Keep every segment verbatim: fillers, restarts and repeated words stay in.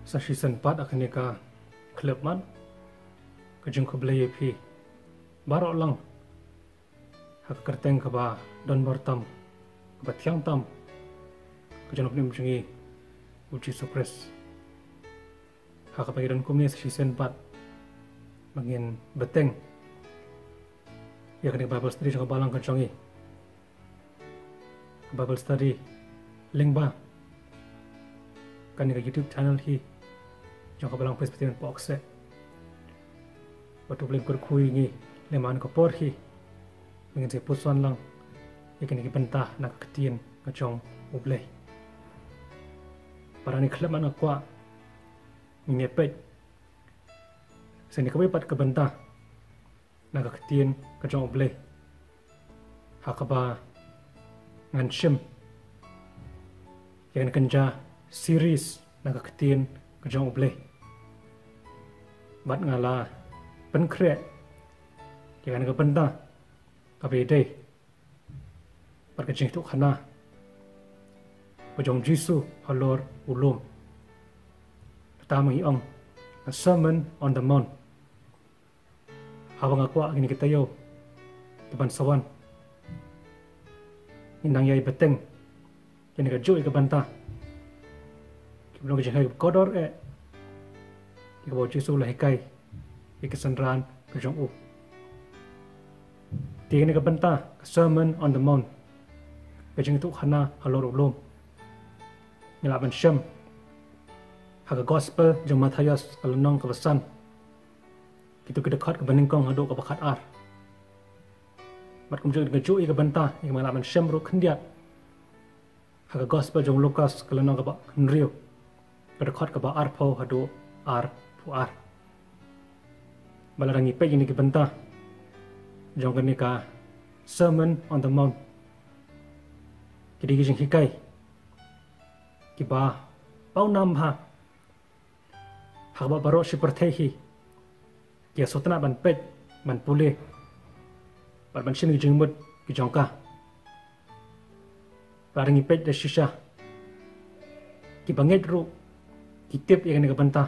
Sa shisien pat ha kane ka khyllipmat ka jingkhublei ïa phi baroh lang ha ka kyrteng kaba don bor tam, kaba thiang tam ka jong u Nongpynim jong ngi u Jisu Khrist. Ha kaba ngi don kumne sa shisien pat ba ngin bteng ïa kane ka Bible study jong ka balang ka jong ngi. Bible study lyngba kane ka YouTube channel hi jong ka Balang Presbyterian Pohkseh. Bad U Blei un kyrkhu ïa ngi lem ha kane ka por hi ba ngin sa ïa puson lang ïa kine ki bynta na ka ktien ka jong U Blei. Para ngi khlem man nga kwah ngin ïa peit sa kane kawei pat ka bynta na ka ktien ka jong U Blei ha kaba ngan shim ïa kane ka series na ka ktien ka jong U Blei. Bad nga la pynkhreh ïa kane ka bynta kaba ïadei bad ka jingïathuhkhana ka jong u Jisu halor u lum, kata ma ngi ong ka Sermon on the Mount. Haba nga kwah kine ki taïew kiban sa wan ngin nang ïai bteng kine kajuh ïa ka bynta kiba long ka jinghikai kaba kordor eh ïa kaba u Jisu u la hikai ïa ki synran ka jong u. Te kane ka bynta ka Sermon on the Mount, ka jingïathuhkhana halor u lum, ngi lah ban shem ha ka Gospel jong u Mathaios ka lynnong kaba san, kito ki dkhot kaba nyngkong haduh kaba khatar. Bad kumjuh kajuh ïa ka bynta ïa kaba ngi lah ban shem ruh khyndiat ha ka Gospel jong u Lukas ka lynnong kaba hynriew, ka dkhot kaba arphew haduh arphew ar. Bad lada ngi peit ïa kine ki bynta jong kane ka Sermon on the Mount, ki dei ki jinghikai kiba pawnam bha ha kaba baroh shi pyrthei hi ki ïa sngewtynnat ban peit, ban pule bad ban shim ki jingmut ki jong ka. Lada ngi peit da shisha, kiba ngeit ruh ki tip ïa kane ka bynta.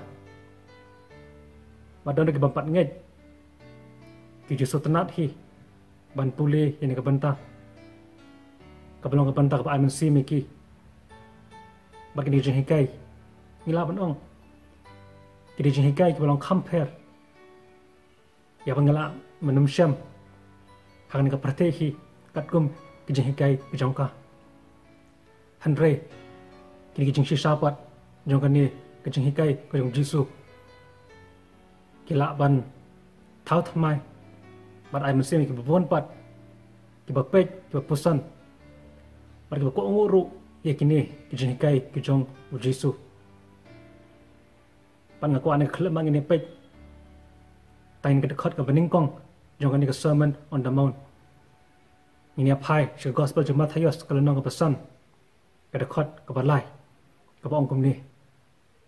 Bad don ruh kiba ym pat ngeit, ki ju sngewtynnat hi ban pule ïa kane ka bynta, kaba long ka bynta kaba ai mynsiem ïa ki. Bad kine ki jinghikai, ngi lah ban ong, ki dei ki jinghikai kiba long kham pher ïa ba ngi lah ban ym shem ha kane ka pyrthei hi katkum ki jinghikai ki jong ka. Hynrei kine ki jingshisha pat jong kane ka jinghikai ka jong u Jisu ki lah ban thaw thymmai bad ai mynsiem ïa kiba bun pat kiba peit, kiba puson bad kiba kohnguh ruh ïa kine ki jinghikai ki jong u Jisu. Bad nga kwah ha kane ka khyllipmat ngin ïa peit tang ïa ka dkhot kaba nyngkong jong kane ka Sermon on the Mount. Ngin ïa phai sha ka Gospel jong u Mathaios ka lynnong kaba san, ka dkhot kaba lai, kaba ong kumne: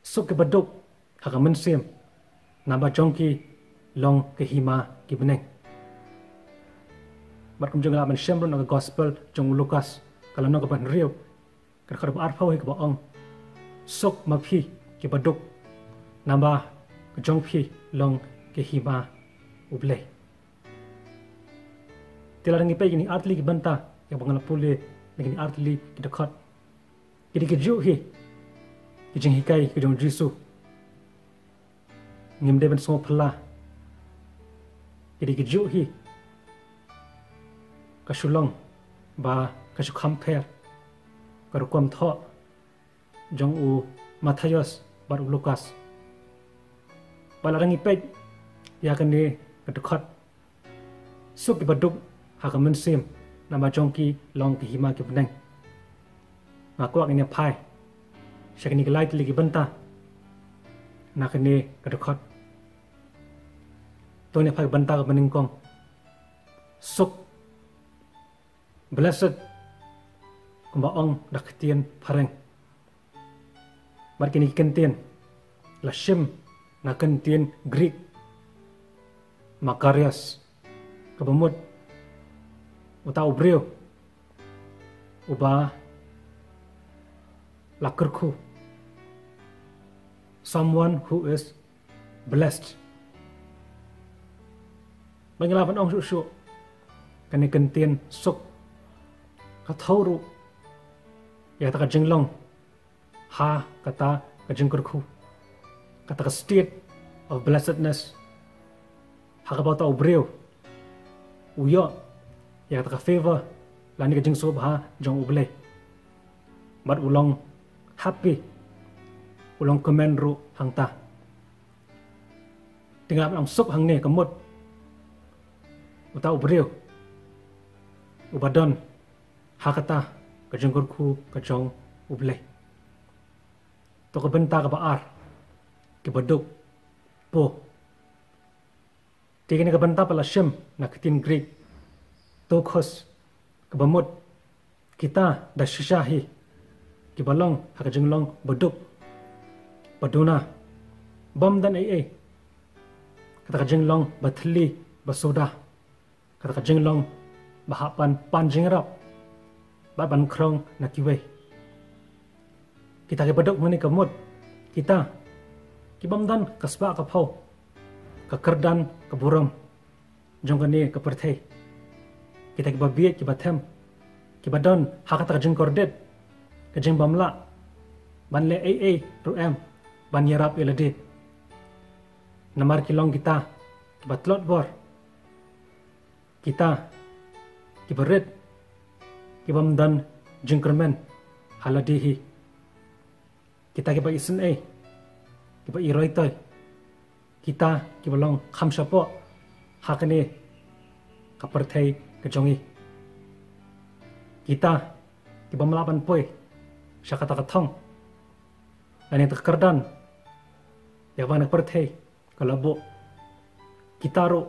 Suk kiba duk ha ka mynsiem, naba jong ki long ka hima ki bneng. Bad kumjuh ngi lah ban shem ruh na ka Gospel jong u Lukas ka lynnong kaba hynriew, ka dkhot kaba arphew hi kaba ong: Suk ma phi kiba duk, naba ka jong phi long ka hima U Blei. Te lada ngi peit kine artylli ki bynta ïa ba nga la pule na kine artylli ki dkhot, ki dei kijuh hi ki jinghikai ki jong u Jisu. Ngim dei ban sngewphylla, ki dei kijuh hi ka shu long ba ka shu kham pher ka rukom thoh jong u Mathaios bad u Lukas. Bad lada ngi peit ïa kane ka dkhot: Suk kiba duk ha ka mynsiem, naba jong ki long ka hima ki bneng. Nga kwah ngin ïa phai sha kine ki lai tylli ki bynta na kane ka dkhot. To ngin ïa phai ka bynta kaba nyngkong. Suk, blessed, kumba ong da ka ktien phareng. Bad kine ki kyntien la shim na ka ktien Greek makarios, kaba mut uta u briew uba la kyrkhu. Someone who is blessed. Ba ngi lah ban ong shuh shuh, kane ka ktien suk ka thew ruh ïa kata ka jinglong ha kata ka jingkyrkhu, kata ka state of blessedness, ha kaba uta u briew u ïoh ïa kata ka favor lane ka jingsngewbha jong U Blei. Bad u long happy, u long kmen ruh hangta. Te ngi lah ban ong suk hangne ka mut uta u briew uba don ha kata ka jingkyrkhu ka jong U Blei. To ka bynta kaba ar, kiba duk, pho. Te kane ka bynta pat la shim na ka ktien Greek ptochos, kaba mut kita da shisha hi kiba long ha ka jinglong ba duk, ba duna, bym don ei ei, kata ka jinglong ba thylli, ba suda, kata ka jinglong ba hap ban pan jingïarap bad ban khrong na kiwei. Kita kiba duk hangne ka mut kita kibym don ka spah ka phew, ka kyrdan, ka burom jong kane ka pyrthei. Kita kiba bieit, kiba them, kiba don ha kata ka jingkordit, ka jingbymlah ban leh ei ei ruh em ban ïarap ïa lade. Namar ki long kita kiba tlot bor, kita kiba rit, kibym don jingkyrmen ha lade hi. Kita kiba isynei, kiba iroi toi, kita kiba long kham shapoh ha kane ka pyrthei ka jong ngi. Kita kibym lah ban poi sha kata ka thong lane kata ka kyrdan ïa kaba kane ka pyrthei ka la buh. Kita ruh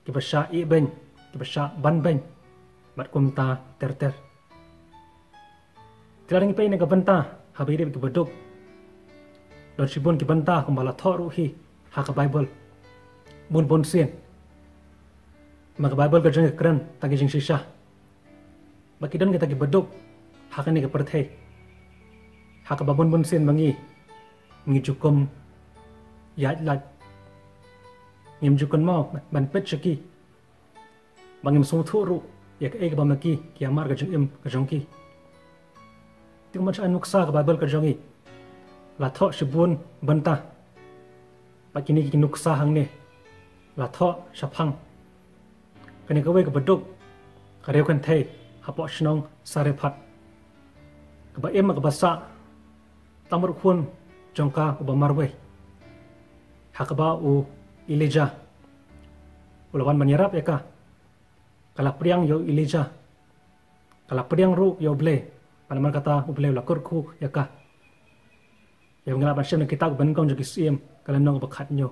kiba shah ïehbeiñ, kiba shah banbeiñ bad kumta ter ter. Te lada ngi peit na ka bynta haba ïadei bad kiba duk, don shibun ki bynta kumba la thoh ruh hi ha ka Baibl bun bun sien. Ma ka Baibl ka jong ngi ka kren tang ki jingshisha ba ki don kita kiba duk ha kane ka pyrthei ha kaba bun bun sien ma ngi, ngi ju kum ïaid lait, ngim ju kynmaw ban peit sha ki, ba ngim sngewthuh ruh ïa kaei kaba ma ki ki ïamar ka jingim ka jong ki. Te kumba sha nuksa ka Baibl ka jong ngi la thoh shibun bynta, bad kine ki nuksa hangne la thoh shaphang kane kawei kaba duk, ka riewkynthei hapoh shnong Sarephath, kaba im kaba sah tang bad u khun jong ka uba marwei, ha kaba u Elijah u la wan ban ïarap ïa ka. Ka la pdiang ïa u Elijah, ka la pdiang ruh ïa U Blei, bad namar kata U Blei u la kyrkhu ïa ka. Ïa ngi lah ban shem na kitab Nyngkong jong ki Syiem, ka lynnong ba khathynñiew.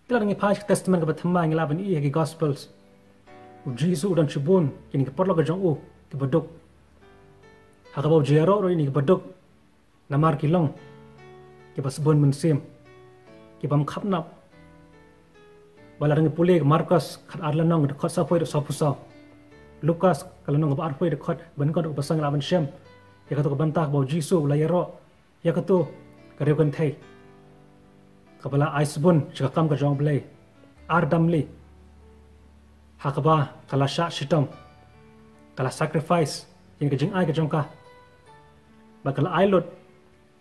Te lada ngi phai sha ka Testament kaba thymmai ngi lah ban ïohi ha ki Gospels, U Jisu u don shibun kine ki paralok ka jong u kiba duk, ha kaba u ju ïaroh ruh ïa kine kiba duk namar ki long kiba sbun mynsiem, kibym khapnap. Ba lada ngi pule Markos khatar lynnong dkhot sawphew dkhot sawphew saw, Lukas ka lynnong kaba arphew dkhot ba nyngkong dkhot ba saw ngi lah ban shem ïa kato ka bynta kaba U Jisu u la ïaroh ïa kato ka riewkynthei kaba la ai sbun sha ka kam ka jong U Blei ar damli, ha kaba ka la shah shitom, ka la sacrifice ïa ka jingai ka jong ka, bad ka la ai lut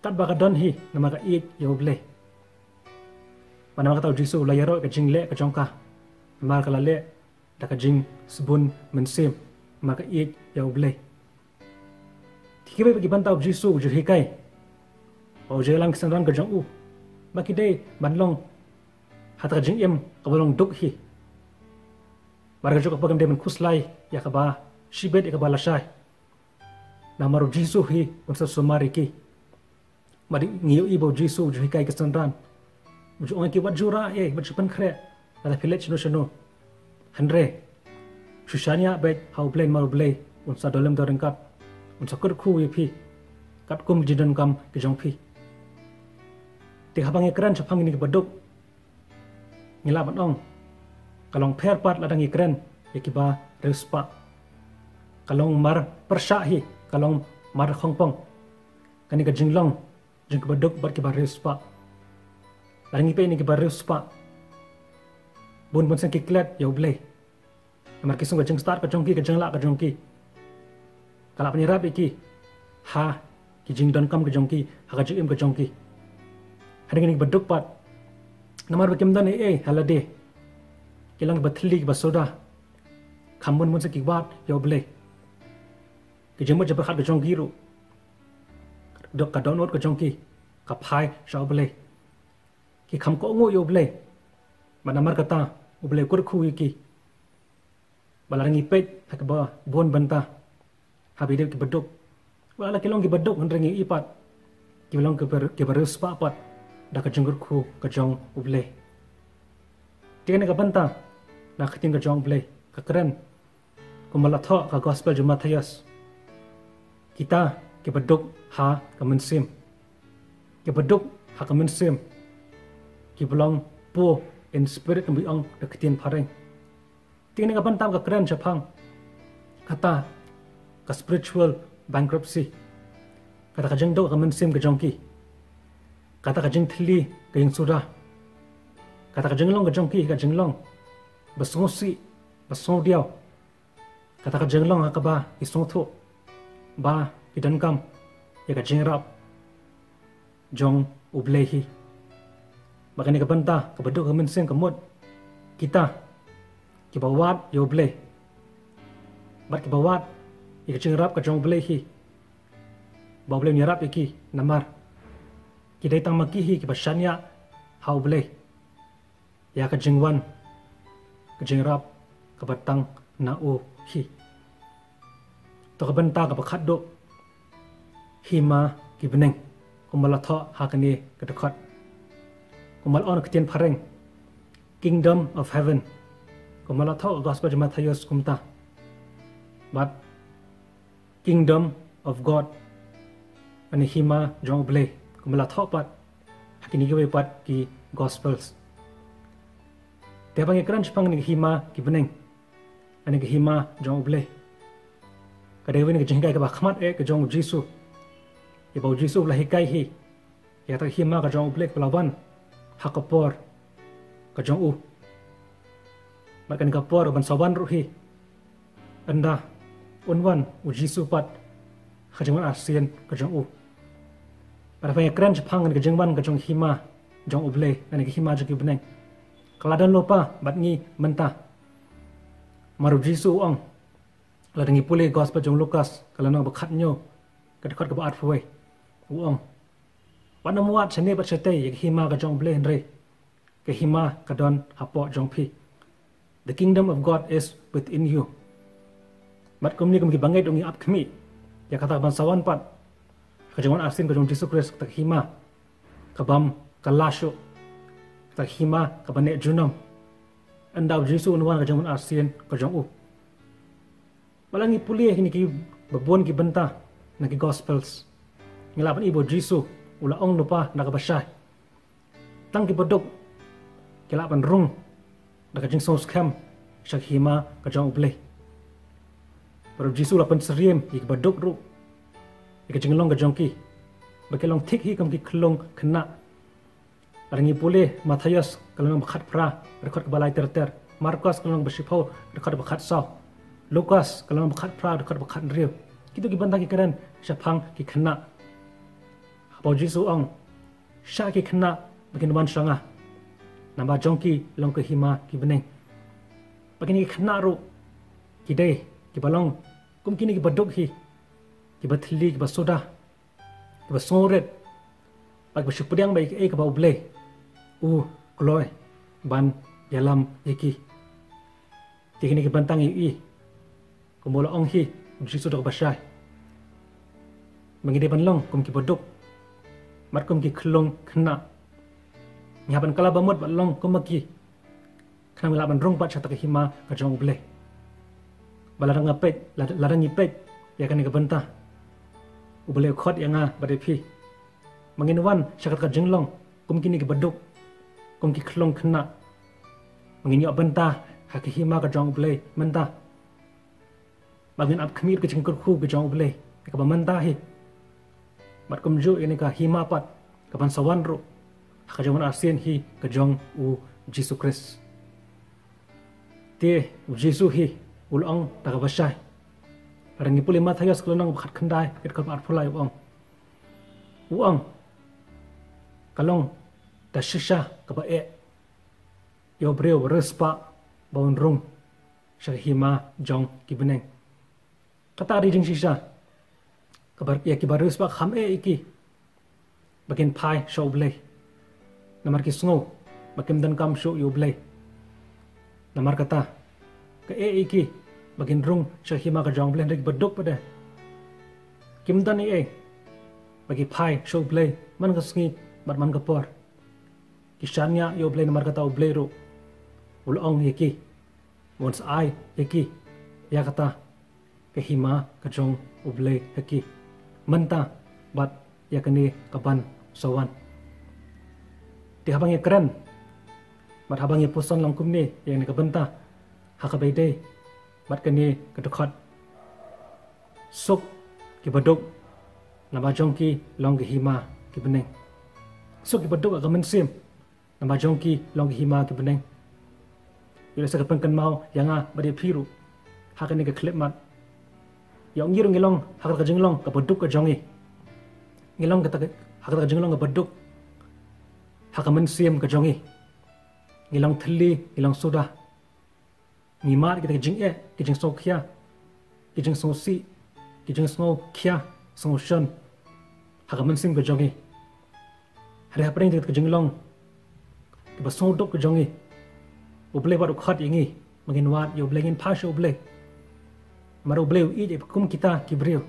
katba ka don hi namar ka ïeit ïa U Blei. Bad namar kata U Jisu u la ïaroh ïa ka jingleh ka jong ka, namar ka la leh da ka jingsbun mynsiem, namar ka ïeit ïa U Blei. Te kiwei pat ki bynta U Jisu u ju hikai, ba u ju ïalam ki synran ka jong u ba ki dei ban long ha kata ka jingim kaba long duk hi. Bad ka jong ka ba kim dei ban khuslai ïa kaba shibit ïa kaba lashai. Namar U Jisu hi un sa sumar ïa ki. Bad ngi ïohi ba U Jisu u ju hikai ki synran, u ju ong ïa ki, wat ju rah ei, wat ju pynkhreh lada phi leit shano shano. Hynrei shu shaniah beit ha U Blei, namar U Blei un sa don lem don ryngkat, un sa kyrkhu ïa phi katkum ki jingdonkam ki jong phi. Te haba ngi kren shaphang kine kiba duk, ngi lah ban ong ka long pher pat lada ngi kren ïa kiba riewspah. Ka long mar pyrshah hi, ka long mar khongpong. Kane ka jinglong jong kiba duk bad kiba riewspah. Lada ngi peit na kiba riewspah, bun bun sien ki klet ïa U Blei. Namar ki sngew ka jingstad ka jong ki, ka jinglah ka jong ki ka la pynïarap ïa ki ha ki jingdonkam ka jong ki, ha ka jingim ka jong ki. Hadien kine kiba duk pat, namar ba kim don ei ei ha lade, ki long kiba thylli, kiba suda. Kham bun bun sien ki wad ïa U Blei. Ki jingmut jingpyrkhat ka jong ki ruh, dok ka dohnud ka jong ki ka phai sha U Blei. Ki kham kohnguh ïa U Blei. Bad namar kata U Blei u kyrkhu ïa ki. Bad lada ngi peit ha kaba bun bynta, ha ba ïadei bad kiba duk, wat la ki long kiba duk, hynrei ngi i pat ki long kiba, kiba riewspah pat da ka jingkyrkhu ka jong U Blei. Te kane ka bynta na ka ktien ka jong U Blei ka kren, kumba la thoh ka Gospel jong u Mathaios, kita kiba duk ha ka mynsiem. Kiba duk ha ka mynsiem, kiba long poor in spirit, kumba ong da ka ktien phareng. Te kane ka bynta ka kren shaphang kata ka spiritual bankruptcy. Kata ka jingduk ka mynsiem ka jong ki. Kata ka jingthylli ka jingsuda. Kata ka jinglong ka jong ki ka jinglong ba sngewsih, ba sngewdiaw. Kata ka jinglong ha kaba ki sngewthuh ba ki donkam ïa ka jingïarap jong U Blei hi. Bad kane ka bynta kaba duk ka mynsiem ka mut kita kiba wad ïa U Blei, bad kiba wad ïa ka jingïarap ka jong U Blei hi, ba U Blei un ïarap ïa ki, namar ki dei tang ma ki hi kiba shaniah ha U Blei ïa ka jingwan ka jingïarap kaba tang na U hi. To ka bynta kaba khatduh, hima ki bneng, kumba la thoh ha kane ka dkhot. Kumba la ong ka ktien phareng, Kingdom of Heaven. Kumba la thoh ka Gospel jong u Mathaios kumta. Bad Kingdom of God, lane hima jong U Blei, kumba la thoh pat ha kine kiwei pat ki Gospels. Te haba ngi kren shaphang kane ka hima ki bneng, lane ka hima jong U Blei, ka dei kawei na ka jinghikai kaba khmat eh ka jong U Jisu. Ïa ba U Jisu u la hikai hi ïa kata ka hima ka jong U Blei kaba la wan ha ka por ka jong u. Bad kane ka por kaban sa wan ruh hi, ynda un wan U Jisu pat ha ka jingwan arsien ka jong u. Bad haba ngi kren shaphang kane ka jingwan ka jong ka hima jong U Blei, kane ka hima jong ki bneng, ka la don lypa bad ngi mynta. Namar U Jisu u ong, lada ngi pule Gospel jong u Lukas, ka lynnong ba khathynñiew, ka dkhot kaba arphew wei, u ong, wat nym wad shane bad shatei ïa ka hima ka jong U Blei, hynrei ka hima ka don hapoh jong phi. The kingdom of God is within you. Bad kumne, kum ki bangeit, ngi ap khmih ïa kata kaban sa wan pat ha ka jingwan arsien ka jong U Jisu Khrist, kata ka hima kabym kylla shuh, kata ka hima kaba neh junom, ynda U Jisu un wan ha ka jingwan arsien ka jong u. Bad lada ngi pule ïa kine kiba bun ki bynta na ki Gospels, ngi lah ban i ba U Jisu u la ong lypa na kaba shai, tang kiba duk ki lah ban rung da ka jingsngewskhem sha ka hima ka jong U Blei. Bad U Jisu u la pynsyriem ïa kiba duk ruh ïa ka jinglong ka jong ki, ba ki long thik hi kum ki khyllung khynnah. Lada ngi pule Mathaios ka lynnong ba khatphra, ka dkhot kaba lai ter ter. Markos ka lynnong ba shiphew, ka dkhot ba khatsaw. Lukas ka lynnong ba khatphra, ka dkhot ba khathynriew. Kito ki bynta ki kren shaphang ki khynnah, haba U Jisu u ong, shah ki khynnah ba kin wan sha nga, namar jong ki long ka hima ki bneng. Bad kine ki khynnah ruh ki dei kiba long kum kine kiba duk hi, kiba thylli, kiba suda, kiba sngewrit, bad kiba shu pdiang ba ïa kaei kaba U Blei u kloi ban ïalam ïa ki. Te kine ki bynta ngi ïohi, kumba la ong hi U Jisu da kaba shai, ba ngi dei ban long kum kiba duk bad kum ki khyllung khynnah. Ngi hap ban kylla ba mut bad long kum ma ki, khnang ba ngi lah ban rung pat sha kata ka hima ka jong U Blei. Bad lada nga peit, lada, lada ngi peit ïa kane ka bynta, U Blei u khot ïa nga bad ïa phi ba ngin wan sha kata ka jinglong kum kine kiba duk, kum ki khyllung khynnah, ba ngin ïoh bynta ha ka hima ka jong U Blei mynta, ba ngin ap khmih ka jingkyrkhu ka jong U Blei kaba mynta hi. Bad kumjuh ïa kane ka hima pat ka ban sa wan ruh ha ka jingwan arsien hi ka jong u Jisu Khrist. Te u Jisu hi u la ong da kaba shai. Lada ngi pule Mathaios ka lynnong ba khatkhyndai, ka dkhot ba arphew lai, u ong, u ong, ka long da shisha kaba eh ïa u briew ba riewspah ba un rung sha ka hima jong ki bneng. Kata ka dei jingshisha kaba ïa kiba riewspah kham eh ïa ki ba kin phai sha U Blei, namar ki sngew ba kim donkam shuh ïa U Blei. Namar kata, ka eh ïa ki ba kin rung sha ka hima ka jong U Blei, hynrei kiba duk pat de kim don ei ei ba ki phai sha U Blei man ka sngi bad man ka por. Ki shaniah ïa U Blei, namar kata U Blei ruh u la ong ïa ki ba un sa ai ïa ki ïa kata ka hima ka jong U Blei ha ki mynta bad ïa kane ka ban sa wan. Te haba ngi kren bad haba ngi puson lang kumne ïa kane ka bynta ha kaba ïadei bad kane ka dkhot, suk kiba duk, namar jong ki long ka hima ki bneng. Suk kiba duk ha ka mynsiem, namar jong ki long ka hima ki bneng. Ïoh lehse ka pynkynmaw ïa nga bad ïa phi ruh ha kane ka khyllipmat. Ïoh ngi ruh ngi long ha kata ka jinglong kaba duk ka jong ngi. Ngi long kata ka, ha kata ka jinglong kaba duk ha ka mynsiem ka jong ngi. Ngi long thylli, ngi long soda. Ngi mad kita ki jingeh, ki jingsngewkhia, ki jingsngewsih, ki jingsngewkhia, sngewshon ha ka mynsiem ka jong ngi. Hynrei hapdeng kita ki jinglong kiba sngewduk ka jong ngi, U Blei wat u khot ïa ngi ba ngin wad ïa U Blei, ngin phai sha U Blei. Namar U Blei u ïeit ïa kum kita ki briew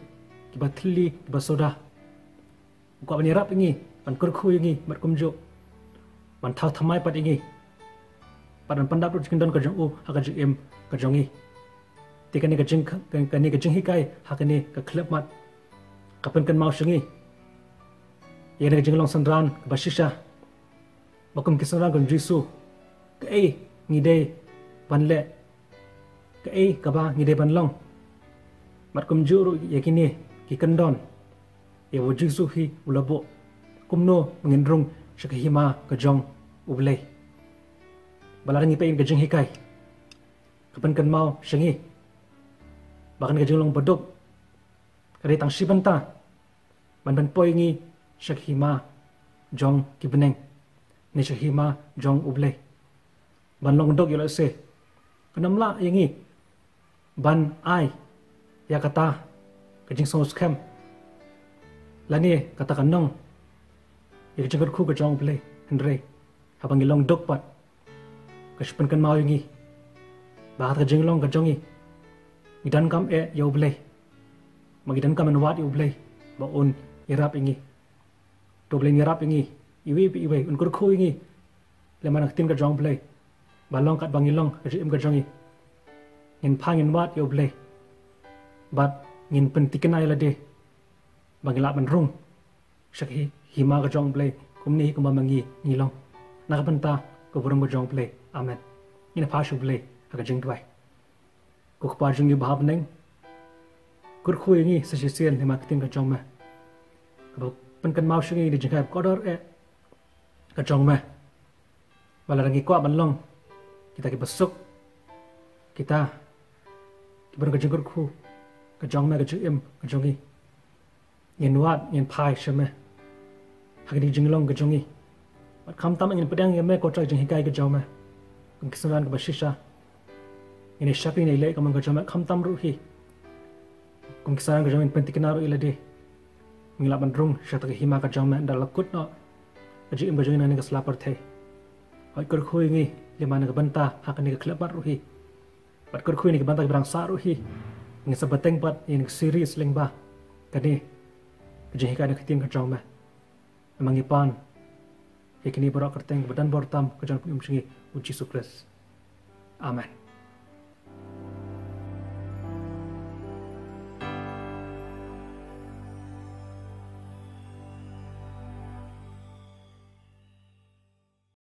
kiba thylli, kiba soda. U kwah ban ïarap ïa ngi, ban kyrkhu ïa ngi, bad kumjuh ban thaw thymmai pat ïa ngi, bad ban pyndap ruh ka jingdon ka jong u ha ka jingim ka jong ngi. Te kane ka jing, kane ka jinghikai ha kane ka khyllipmat ka pynkynmaw sha ngi ïa kane ka jinglong synran kaba shisha. Ba kum ki synran ka jong u Jisu, kaei ngi dei ban leh, kaei kaba ngi dei ban long. Bad kumjuh ruh ïa kine ki kyndon ïa uba u Jisu hi u la buh, kumno ba ngin rung sha ka hima ka jong U Blei. Ba lada ngi peit ïa ka jinghikai, ka pynkynmaw sha ngi ba kane ka jinglong ba duk ka dei tang shi bynta ban, ban poi ngi sha ka hima jong ki bneng, ne sha ka hima jong U Blei. Ban long duk ïoh lehse kan ym lah ïa ngi ban ai ïa kata ka jingsngewskhem lane kata ka nong ïa ka jingkyrkhu ka jong U Blei, hynrei haba ngi long duk pat, ka shu pynkynmaw ïa ngi ba ha kata ka jinglong ka jong ngi, ngi donkam eh ïa U Blei, ba ngi donkam ban wad ïa U Blei ba un ïarap ïa ngi. To U Blei un ïarap ïa ngi iwei pa iwei, un kyrkhu ïa ngi lem bad ka ktien ka jong U Blei, ba long katba ngi long, ka jingim ka jong ngi, ngin phai ngin wad ïa U Blei bad ngin pynthikna ïa lade ba ngi lah ban rung sha ka hi, hima ka jong U Blei, kumne hi kumba ma ngi ngi long, na ka bynta ka burom ka jong U Blei. Amen. Ngin ïa phai sha U Blei ha ka jingduwai. Ko Kpa jong ngi ba ha bneng, kyrkhu ïa ngi sa shisien lem bad ka ktien ka jong me, kaba pynkynmaw sha ngi ïa ka jinghikai ba kordor eh ka jong me. Ba lada ngi kwah ban long kita kiba suk, kita kiba don ka jingkyrkhu ka jong me ha ka jingim ka jong ngi, ngin wad, ngin phai sha me ha kane ka jinglong ka jong ngi. Bad khamtam ngin pdiang ïa me, ko Trai, ka jinghikai ka jong me kum ki synran kiba shisha. Ngin ïa shakri, ngin ïa leh ka mon ka jong me, khamtam ruh hi kum ki synran ka jong me ngin pynthikna ruh ïa lade ba ngin lah ban rung sha kata ka hima ka jong me, ynda la kut noh ka jingim ka jong ngi na kane ka sla pyrthei. Hooid, kyrkhu ïa ngi lem bad na ka bynta ha kane ka khyllipmat ruh hi. Bad kyrkhu ïa ngi na ka bynta kiba dang sah ruh hi, ngin sa bteng pat ïa kane ka series lyngba kane ka jinghikai na ka ktien ka jong me. Namar ngi pan ïa kine baroh kyrteng kaba don bor tam ka jong u Nongpynim jong ngi u Jisu Khrist. Amen.